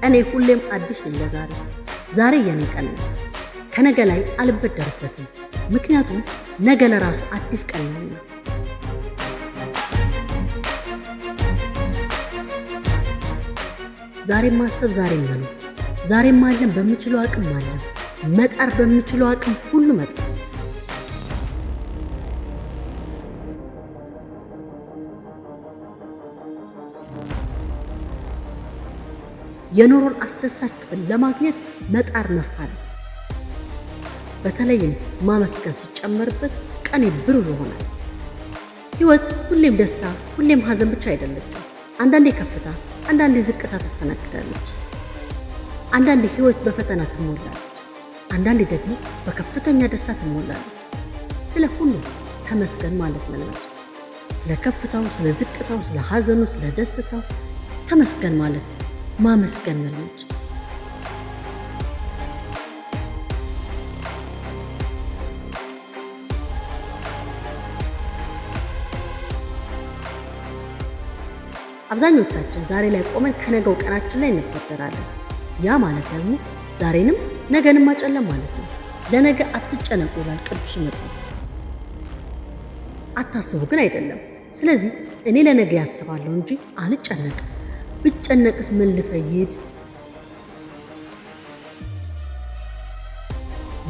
እኔ ሁሌም አዲስ ነኝ ለዛሬ። ዛሬ የኔ ቀን ነው። ከነገ ላይ አልበደርበትም፣ ምክንያቱም ነገ ለራሱ አዲስ ቀን ነውና። ዛሬም ማሰብ፣ ዛሬም መኖር፣ ዛሬም ማለም በምችለው አቅም ማለም፣ መጣር በምችለው አቅም ሁሉ መጣር። የኑሮን አስደሳች ክፍል ለማግኘት መጣር፣ መፋለም፣ በተለይም ማመስገን ሲጨመርበት ቀኔ ብሩህ ይሆናል። ሕይወት ሁሌም ደስታ፣ ሁሌም ሐዘን ብቻ አይደለችም። አንዳንዴ ከፍታ፣ አንዳንዴ ዝቅታ ታስተናግዳለች። አንዳንዴ ሕይወት በፈተና ትሞላለች፣ አንዳንዴ ደግሞ በከፍተኛ ደስታ ትሞላለች። ስለ ሁሉም ተመስገን ማለት መልመድ፣ ስለ ከፍታው፣ ስለ ዝቅታው፣ ስለ ሐዘኑ፣ ስለ ደስታው ተመስገን ማለት ማመስገን መልመድ። አብዛኞቻችን ዛሬ ላይ ቆመን ከነገው ቀናችን ላይ እንበደራለን። ያ ማለት ደግሞ ዛሬንም ነገንም ማጨለም ማለት ነው። ለነገ አትጨነቁ ይላል ቅዱሱ መጽሐፍ። አታስቡ ግን አይደለም። ስለዚህ እኔ ለነገ ያስባለሁ እንጂ አልጨነቅም። ብጨነቅስ ምን ልፈይድ?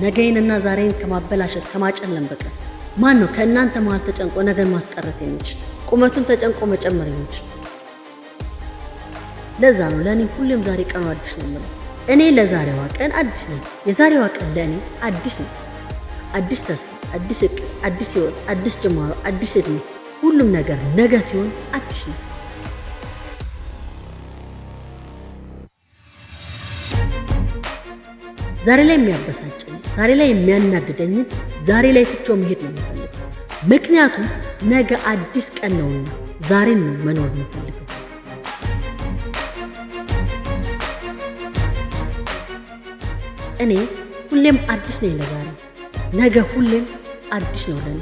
ነገዬንና ዛሬን ከማበላሸት ከማጨለም በቀር ማን ነው ከእናንተ መሃል ተጨንቆ ነገን ማስቀረት የሚችል፣ ቁመቱን ተጨንቆ መጨመር የሚችል? ለዛ ነው ለእኔ ሁሌም ዛሬ ቀኑ አዲስ ነው የምለው። እኔ ለዛሬዋ ቀን አዲስ ነኝ። የዛሬዋ ቀን ለእኔ አዲስ ነው። አዲስ ተስፋ፣ አዲስ እቅድ፣ አዲስ ሕይወት፣ አዲስ ጅማሮ፣ አዲስ እድሜ። ሁሉም ነገር ነገ ሲሆን አዲስ ነው። ዛሬ ላይ የሚያበሳጨኝ፣ ዛሬ ላይ የሚያናድደኝን ዛሬ ላይ ትቼው መሄድ ነው የምፈልገው። ምክንያቱም ነገ አዲስ ቀን ነውና ዛሬን ነው መኖር የምፈልገው። እኔ ሁሌም አዲስ ነኝ ለዛሬ። ነገ ሁሌም አዲስ ነው ለኔ።